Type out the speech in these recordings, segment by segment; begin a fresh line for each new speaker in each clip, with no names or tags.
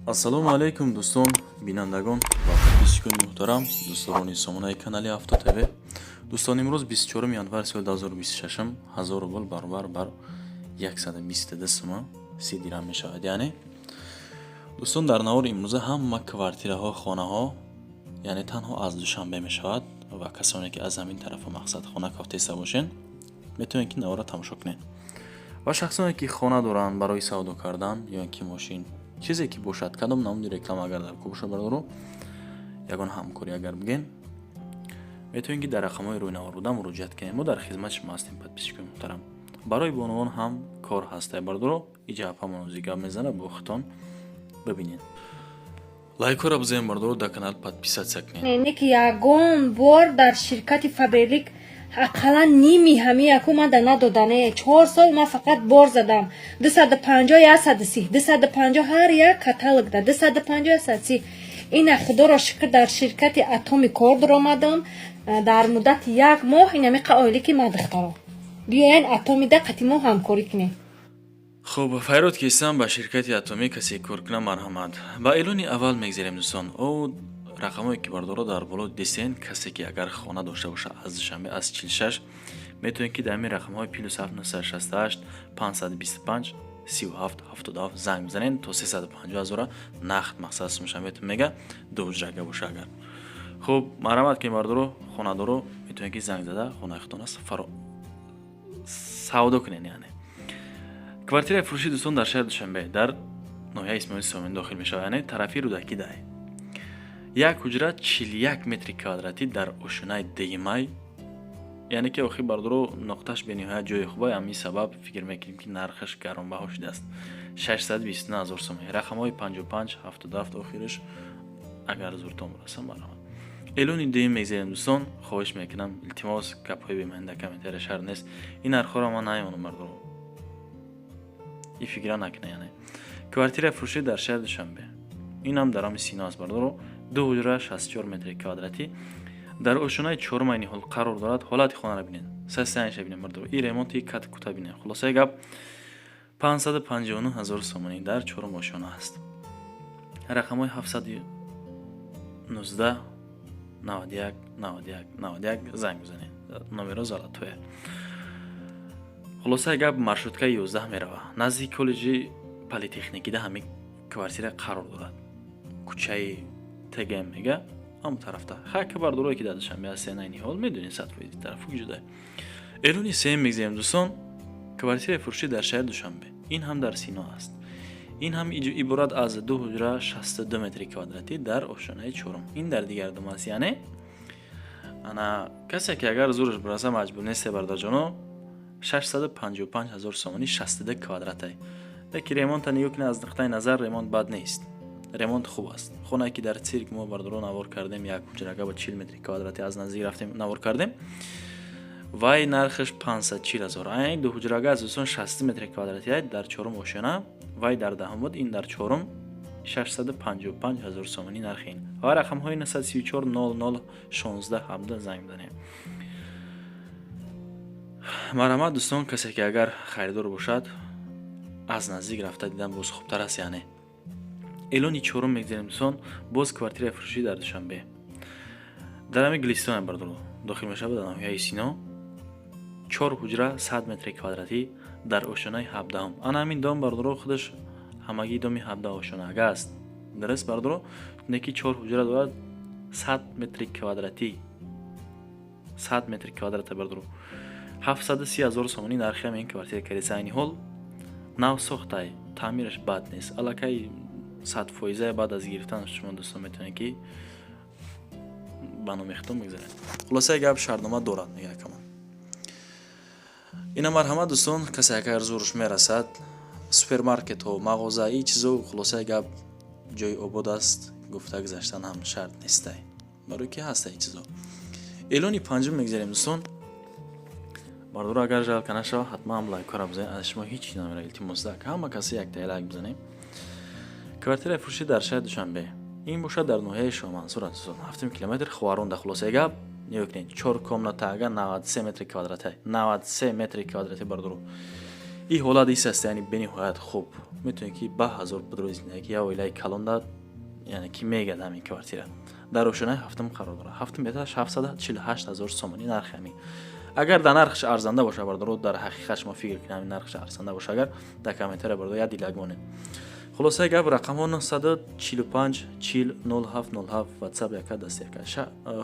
Ассалому алайкум, дӯстон, бинандагон ва подписчикони муҳтарам, дӯстдорони сомонаи канали Авто ТВ. Дӯстон, имрӯз 24 январи соли 2026, 1000 рубл баробар бар 122 сума 30 дирам мешавад. Яъне, дӯстон, дар навори имрӯза ҳама квартираҳо, хонаҳо, яъне танҳо аз Душанбе мешавад ва касоне, ки аз ҳамин тарафу мақсад хона кофтеста бошен, метавонед, ки наворро тамошо кунед, ва шахсоне, ки хона доранд барои савдо кардан ё ин ки мошин, чизе ки бошад, кадом намуди реклама агар дар кор бошад, бародаро, ягон ҳамкорӣ агар бигӯен, метавонед, ки дар рақамҳои рӯйнавор буда муроҷиат кунед. Мо дар хизмати шумо ҳастем, подписчикои муҳтарам. Барои бонувон ҳам кор ҳаста, бародаро. Иҷа апамон ози гап мезана, бо худтон бибинед. Лайкҳоро бизанед, бародаро, дар канал подписаться кунед.
Не ки ягон бор дар ширкати Фаберлик ақаллан ними ҳами яку ман да надодане. 4 сол ман фақат бор задам, 250, 130, 250, ҳар як каталогда 250, 130. Ина, худоро шукр, дар ширкати Атоми кор дуромадам. Дар муддати як моҳ инамиқа ойлики ман. Духтаро, биёян Атомида қати мо ҳамкорӣ кунем.
Хуб, файрод кистам, ба ширкати Атомӣ касе кор кунам, марҳамат. Ба эълони аввал мегзарем, дӯстон. О рақамҳое, ки, бардоро, дар боло дидем, касе, ки агар хона дошта бошад аз Душанбе, аз 46, метавонед, ки дар ҳамин рақамҳои +7 968 525 37 77 занг бизанед. То 350 ҳазора нақд мақсад сумаша метон мега, ду ҳуҷрага боша агар. Хуб, марҳамат ки, бардоро, хонадоро метавонед, ки занг зада хонаи худтон аст, фаро савдо кунед. Яъне квартираи фурӯши, дӯстон, дар шаҳри Душанбе, дар ноҳияи Исмоили Сомонӣ дохил мешавад, яъне тарафи Рӯдакӣ дай. Як ҳуҷра, 41 метри квадратӣ, дар ошёнаи дуюмай. Яъне ки охир, бардоро, нуқташ бениҳоят ҷои хуба. Ҳамин сабаб фикр мекунем, ки нархаш гаронбаҳо шудааст: 629 ҳазор сомонӣ. Рақамҳои 55 77 охираш. Агар зуртон бирасам, марҳамат. Эълони дуюм мегзарем, дӯстон. Хоҳиш мекунам, илтимос, гапҳои бемаъни комментария шарт нест. Ин нархҳоро ман намемонам, бардоро, и фикра накунед. Яъне квартираи фурӯшӣ дар шаҳри Душанбе, инам дар ҳами Сино аст, бардоро. Ду ҳуҷра, 64 метри квадратӣ, дар ошёнаи чорум айни ҳол қарор дорад. Ҳолати хонаро бинед, сасианша бинед, бардоро, и ремонти кат-кута бинед. Хулосаи гап, 559 ҳазор сомонӣ, дар чорум ошёна аст. Рақамҳои 719 91 91 91 занг бизанед. Номеро золотое. Хулосаи гап, маршруткаи 11 мерава. Назди коллеҷи политехникида ҳамин квартира қарор дорад. Кӯчаи ТГМ мега, ҳамон тарафта. Хайка, бардорое, ки дар Душанбе ҳастен, айни ҳол медонед 100% тарафу ҷуда. Эълони сеюм мегзарем, дӯстон. Квартираи фурӯшӣ дар шаҳри Душанбе, ин ҳам дар Сино аст. Ин ҳам иборат аз ду ҳуҷра, 62 метри квадратӣ, дар ошёнаи чорум. Ин дар дигар дом аст. Яъне ана касе, ки агар зураш бираса, маҷбур несте, бародарҷоно. 655 ҳазор сомонӣ, 62 квадратай. Леки ремонта нигоҳ кунед, аз нуқтаи назар ремонт бад нест, ремонт хуб аст. Хонае, ки дар цирк мо, бардоро, навор кардем, як ҳуҷрага ба 40 метри квадратӣ, аз наздик рафтем, навор кардем, вай нархаш 540 ҳазор. Ай ду ҳуҷрага аз, дӯстон, 60 метри квадратӣ, дар чорум ошёна. Вай дар даҳум буд, ин дар чорум. 655 ҳазор сомонӣ нархи ин ва рақамҳои 934 00 16 17 занг бизанем. Марҳамат, дӯстон, касе, ки агар харидор бошад, аз наздик рафта дидан боз хубтар аст. Яъне эълони чорум мегзарем, дӯстон. Боз квартираи фурӯшӣ дар Душанбе, дар ҳами Гулистон, бардоро, дохил мешавад, дар ноҳияи Сино. Чор ҳуҷра, 100 метри квадратӣ, дар ошёнаи 17-ум. Ана ҳамин дом, бардоро, худаш ҳамагӣ доми 17 ошёнага аст, дуруст, бардоро? Неки чор ҳуҷра дорад, 100 метри квадратӣ, 100 метри квадрата, бардоро. 730 ҳазор сомонӣ нархи ҳамин квартира кардеса. Айни ҳол нав сохтай, таъмираш бад нест, аллакай 100%. Баъд аз гирифтан шумо, дӯстон, метавонед, ки ба номи худтон бигзаред. Хулосаи гап, шартнома дорад, мега акамон. Ина, марҳамат, дӯстон, касе агар зурш мерасад, супермаркетҳо, мағоза, и чизо. Хулосаи гап, ҷои обод аст, гуфта гузаштан ҳам шарт нестай, барои ки ҳаста и чизо. Эълони панҷум мегзарем, дӯстон. Бардоро, агар жалко нашава, ҳатман лайкҳоро бизанед. Аз шумо ҳеҷ чиз намера, илтимос, ҳама касе якта лайк бизанем. Квартираи фурӯшӣ дар шаҳри Душанбе, ин бошад дар ноҳияи Шоҳмансур, азизон, ҳафтум километр, Ховарон. Хулосаи гап, нигоҳ кунед, чор комната ага, 93 метри квадрата, 93 метри квадрати, бардоро. Ин ҳолат ис аст, яъне бениҳоят хуб метавонед, ки ба ҳазор бидрои зиндагӣ, як оилаи калонда, яъне ки мегад. Ҳамин квартира дар ошонаи ҳафтум қарор дорад, ҳафтум этаж, 748 000 сомонӣ нархи ҳамин. Агар дар нархш арзанда боша, бардоро, дар ҳақиқат шумо фикр кунед, ҳамин нархш арзанда боша агар, дар комментария, бардоро, як дилак монед. Хулосаи гап, рақамҳо 945 40 07 07, WhatsApp яка, даст яка,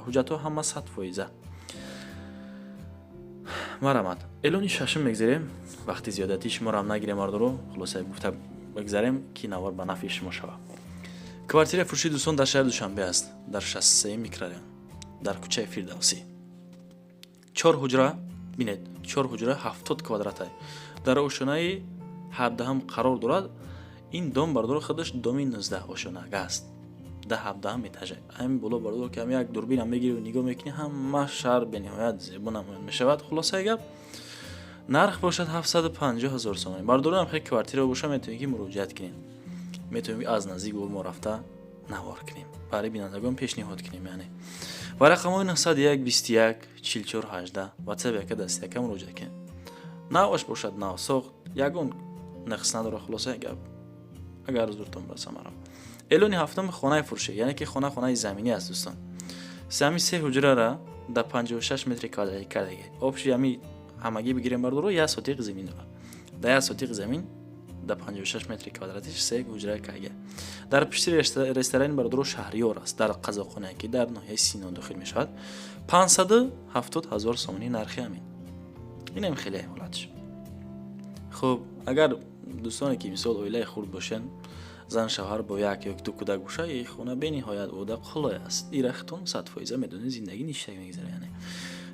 ҳуҷҷатҳо ҳама 100%. Марҳамат, эълони шашум мегзарем. Вақти зиёдатӣ шуморо нагирем, бардоро, хулоса гуфта бигзарем, ки навор ба нафъи шумо шавад. Квартираи фурӯши, дӯстон, дар шаҳри Душанбе аст, дар 63 микрорайон, дар кӯчаи Фирдавсӣ. Чор ҳуҷра, бинед, чор ҳуҷра, 70 квадратай, дар ошонаи 17-ҳам қарор дорад. Ин дом, бардоро, худаш доми 19 ошонага аст, да 17-ҳам этажа. Ҳамин боло, бардоро, ки ҳам як дурбинам мегирӣ, нигоҳ мекунӣ, ҳама шаҳр бениҳоят зебо намоён мешавад. Хулосаи гап, нарх бошад 750 000 сомонӣ. Бардорам, хе квартира боша, метавонед, ки муроҷиат кунед, метавонем аз наздик бо мо рафта навор кунем, барои бинандагон пешниҳод кунем, яъне ва рақамҳои 901 21 44 18, WhatsApp яка, даст яка, муроҷиат кунед. Наваш бошад навсохт, ягон нақс надорад. Хулосаи гап, агар зуртон бираса, марам. Эълони ҳафтум, хонаи фурӯшӣ, яъне ки хона, хонаи заминӣ аст, дӯстон. Ҳами се ҳуҷрара дар 56 метри квадратӣ кардаги. Общий ҳами ҳамагӣ бигирем, бардоро, як сотиқ замин дорад. Дар як сотиқ замин дар 56 метри квадратиш се ҳуҷра кайга. Дар пишти ресторани, бардоро, Шаҳриёр аст, дар Қазоқхона, ки дар ноҳияи Сино дохил мешавад. 570 000 сомонӣ нархи ҳамин. Инам хеле ҳолатш хуб. Агар дӯстоне, ки мисол оилаи хурд бошанд, зан шавҳар бо як ё ду кӯдак боша, и хона бениҳоят ода қулай аст. Ирахтон 100% медонед, зиндагӣ ништак мегзара. Яъне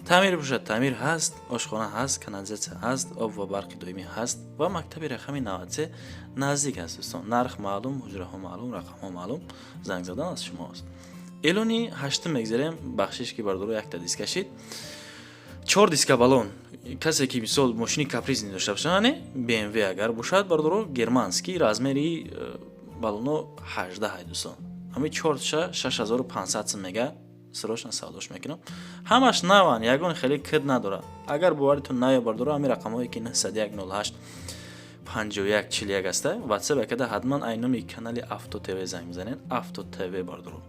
таъмир бошад, таъмир ҳаст, ошхона ҳаст, канализатсия ҳаст, об ва барқи доимӣ ҳаст ва мактаби рақами 93 наздик аст. Дӯстон, нарх маълум, ҳуҷраҳо маълум, рақамҳо маълум, занг задан аз шумо аст. Эълони ҳаштум мегзарем. Бахшиш, ки, бардоро, якта диска шид, чор диска балон. Касе ки мисол мошини капризный дошта боша, яъне БМВ агар бошад, бардоро, германский, размери балоно 18 ай, дӯстон. Ҳами чортша 6500 сум мега, срочно савдош мекунам. Ҳамаш наван, ягон хеле кид надорад. Агар боваритон наё, бардоро, ҳами рақамҳое ки 901 08 51 41 аста, WhatsApp якада, ҳатман ай номи канали Авто ТВ занг бизанед. Авто ТВ, бардоро,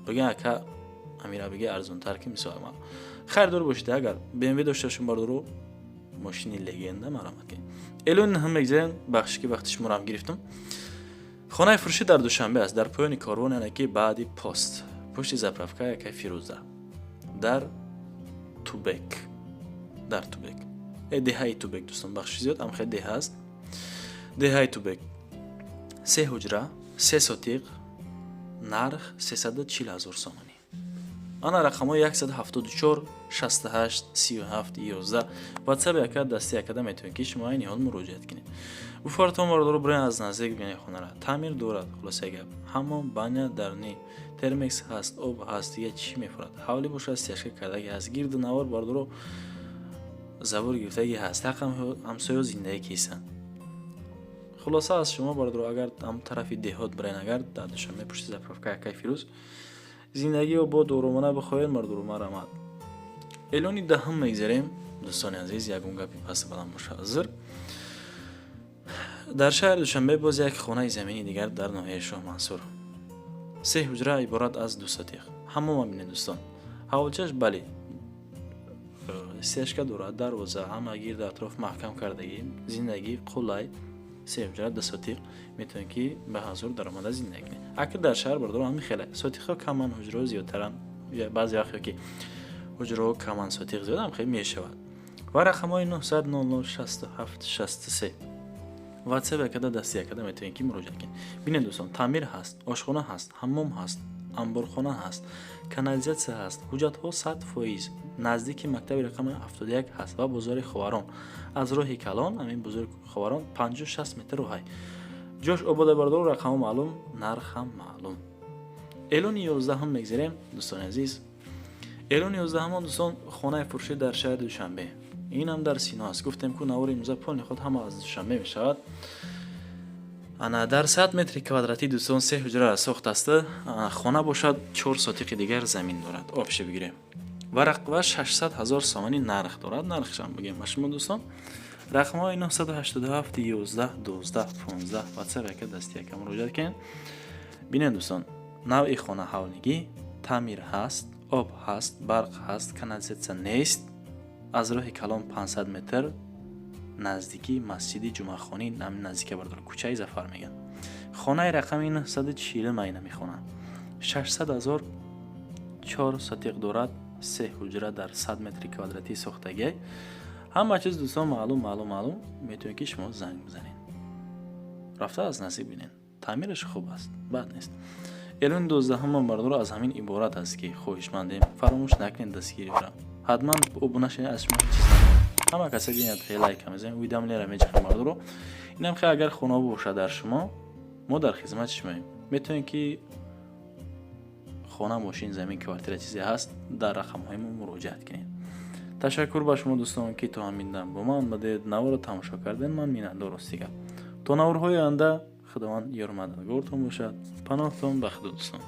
бигӯ, ака амира, биги арзонтар, ки мисол харидор бошед. Агар БМВ дошта бошем, бардоро, мошини легенда, марҳамат кунед. Эълони ҳам мегзарем. Бахши, ки вақти шуморо гирифтам. Хонаи фурӯшӣ дар Душанбе аст, дар поёни корвон, яъне ки баъди пост, пушти заправка якай Фирӯза, дар Тубек, дар Тубек, деҳаи Тубек. Дӯстон, бахши зиёд, ам хеле деҳа аст, деҳаи Тубек. Се ҳуҷра, се сотиқ, нарх 340 000 сомонӣ. Ана рақамҳои 174 68 37 11, WhatsApp яка, дасти якада, метавонед, ки шумо айни ҳол муроҷиат кунед. Буфартон, бардоро, бирен аз наздик бинед хонара. Таъмир дорад. Хулосаи гап, ҳамон баня дарунӣ, термекс ҳаст, об ҳаст, дига чӣ мефурад? Ҳавлӣ бошад, стяжка кардаги ҳаст, гирду навор, бардоро, забор гирифтаги ҳаст, ҳақам ҳамсоё зиндагӣ кисанд. Хулоса, аз шумо, бардоро, агар ҳам тарафи деҳот бирен, агар дар Душанбе, пушти заправка якай Фирӯз зиндагиро бо доромона бихоҳед, бардоро, марҳамат. Эълони даҳум мегзарем, дӯстони азиз. Ягон гапи паст баланд боша, узр. Дар шаҳри Душанбе боз як хонаи заминии дигар, дар ноҳияи Шоҳмансур, се ҳуҷра, иборат аз ду сотиқ. Ҳамома бинед, дӯстон, ҳавличаш бале, стяжка дорад, дарвоза, ҳама гирду атроф маҳкам кардагӣ, зиндагӣ қулай. Се ҳуҷра, ду сотиқ, метавонед, ки ба ҳазур даромада зиндагӣ кунед. Акр дар шаҳр, бардоро, ҳамин хеле сотиқҳо каманд, ҳуҷраҳо зиёдтаранд. Баъзе вақт ки ҳуҷраҳо каманд, сотиқ зиёд ҳам хеле мешавад. Ва рақамҳои 900 00 67 63, WhatsApp якада, дасти якада, метавонед, ки муроҷиат кунед. Бинед, дӯстон, таъмир ҳаст, ошхона ҳаст, ҳаммом ҳаст, анборхона ҳаст, канализатсия ҳаст, ҳуҷҷатҳо 100%, наздики мактаби рақами 71 ҳаст ва бозори Ховарон. Аз роҳи калон, ҳамин бозори Ховарон, 50-60 метр роҳай. Ҷош обода, бардор, рақамҳо маълум, нарх ҳам маълум. Эълони 11-ҳум мегзарем, дӯстони азиз. Эълони 11-ҳамон, дӯстон, хонаи фурӯшӣ дар шаҳри Душанбе, инам дар Сино аст. Гуфтем ку, навори имрӯза полный худ ҳама аз Душанбе мешавад. Ана дар 100 метри квадратӣ, дӯстон, се ҳуҷра сохтааст. Хона бошад, чор сотиқи дигар замин дорад. Общий бигирем, ва 600 000 сомонӣ нарх дорад. Нархшам бигем ба шумо, дӯстон. Рақамҳои 987 11 12 15, WhatsApp яка дасти яка муроҷиат кунед. Бинед, дӯстон, навъи хона ҳавлигӣ, таъмир ҳаст, об ҳаст, барқ ҳаст, канализатсия нест. Аз роҳи калон 500 метр, наздикии масҷиди Ҷумъахонӣ, ҳамин наздика, бардор, кӯчаи Зафар мегӯянд. Хонаи рақами 940 майна мехона 600 ҳазор, чор сотиқ дорад, се ҳуҷра дар 100 метри квадратӣ сохтагиай. Ҳама чиз, дӯстон, маълум, маълум, маълум. Метавонед, ки шумо занг бизанед, рафта аз наздик бинед. Таъмираш хуб аст, бад нест. Эълони 12-ҳама, бардоро, аз ҳамин иборат аст, ки хоҳишмандем, фаромӯш накунед дастгириро, ҳатман обуна шавед. Аз шумо ҳеҷ чиз намеояд. Ҳама каса бинед, лайка мезанем, уведомления ра мечахем, бардоро. Инам хел, агар хона бошад дар шумо, мо дар хизмати шумоем. Метавонед, ки хона, мошин, замин, квартира, чизе ҳаст, дар рақамҳои мо муроҷиат кунед. Ташаккур ба шумо, дӯстон, ки то ҳамин дам бо ман омадед, наворро тамошо кардед. Ман миннатдор, рости гап. То наворҳои оянда Худованд ёру мададгортон бошад. Паноҳтон ба Худо, дӯстон.